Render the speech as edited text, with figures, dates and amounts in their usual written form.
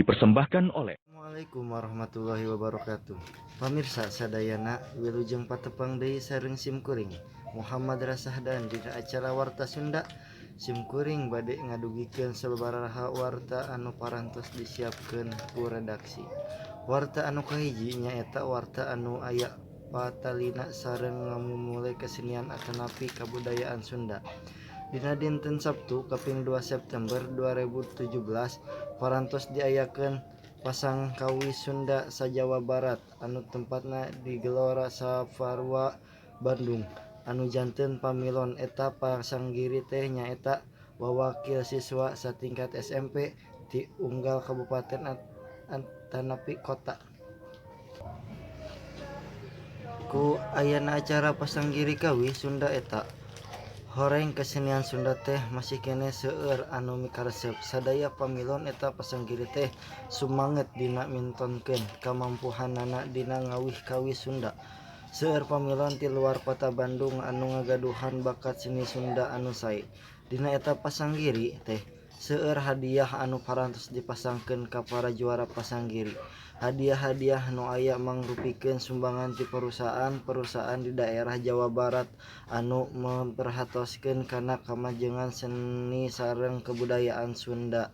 Dipersembahkan oleh Assalamualaikum warahmatullahi wabarakatuh. Pamirsa sadayana, wilujeng patepang deui sareng simkuring Muhammad Rasahdan dina acara Warta Sunda. Simkuring bade ngadugikeun sababaraha warta anu parantos disiapkeun ku redaksi. Warta anu kahiji nyaeta warta anu aya patalina sareng ngamumule kesenian atanapi kabudayaan Sunda. Dina dinten Sabtu kaping 2 September 2017 parantos diayakeun Pasangkawi Sunda sa-Jawa Barat anu tempatna di Gelora Saparua, Bandung. Anu janten pamilon eta pasanggiri teh nyaeta wawakil siswa satingkat SMP ti unggal kabupaten atanapi kota. Ku ayana acara pasanggiri kawih Sunda eta, horeng kesenian Sunda teh masih keneh seueur anu mikaresep. Sadaya pamilon eta pasanggiri teh sumanget dina mintonkeun kamampuhanana dina ngawih kawih Sunda. Seueur pamilon ti luar kota Bandung anu ngagaduhan bakat seni Sunda anu sae. Dina eta pasanggiri teh seueur hadiah anu parantos dipasangkeun ka para juara pasanggiri. Hadiah-hadiah nu aya mangrupikeun sumbangan ti perusahaan-perusahaan di daerah Jawa Barat anu memperhatoskeun kana kamajengan seni sareng kabudayaan Sunda.